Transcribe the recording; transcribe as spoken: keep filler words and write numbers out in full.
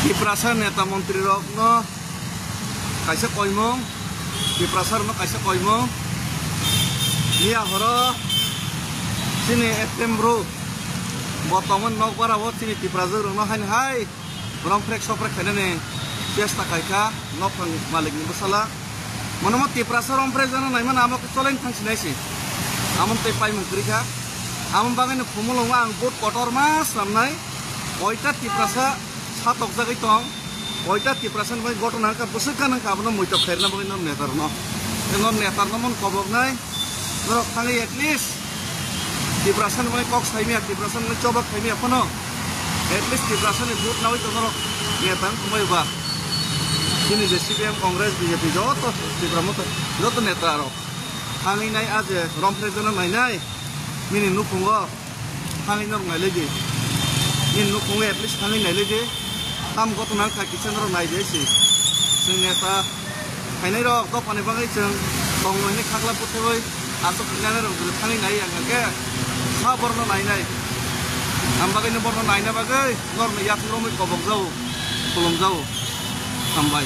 Tiprasa neta montri rokno kaisa koimung, Tiprasa rokno kaisa koimung. Miya horo chini F M bro bo tongmani nokbarao chini Tiprasa rokno haini hai romprek soprek khainani chesta khaikha, nokhang malikni bwsala. Mono mo Tiprasa romprek jana naimani amo challenge thang sinai si. Amo tei paimung kwrwi kha. Amo bagwi no khumulungo ang vote kotor ma swnamnai. Koita Tiprasa satokjagwi tong. Koita Tiprasa ni bagwi gotona wngkha, bwswk gana wngkha, abono muitok khairna bagwi no neta rokno. Tei no neta rokno mon koboknai. Norok thangwi at least Tiprasa ni bagwi kok saimya, Tiprasa ni bagwi chobak khaimya phano at least Tiprasa ni vote nawi to norok neta wng thangbai ba. Chini je C P M, Congress, B J P joto Tipra Motha joto neta rok thangwi nai a je romprek jana nainai nini nukhungo. Thangwi norok nailai di. Nini nukhungo at least thangwi nailai di. Tam gotona wngkha kisa norok nai di si. Chwng neta khainai rok dophani bagwi chwng tongmani khakla puthaiwi aswk khainai rok thangwi nai ya hwnkhe sa borno nainai. Am bagwi no borno naina bagwi norokno yathek romwi kobok jago, khulum jago. Hambai.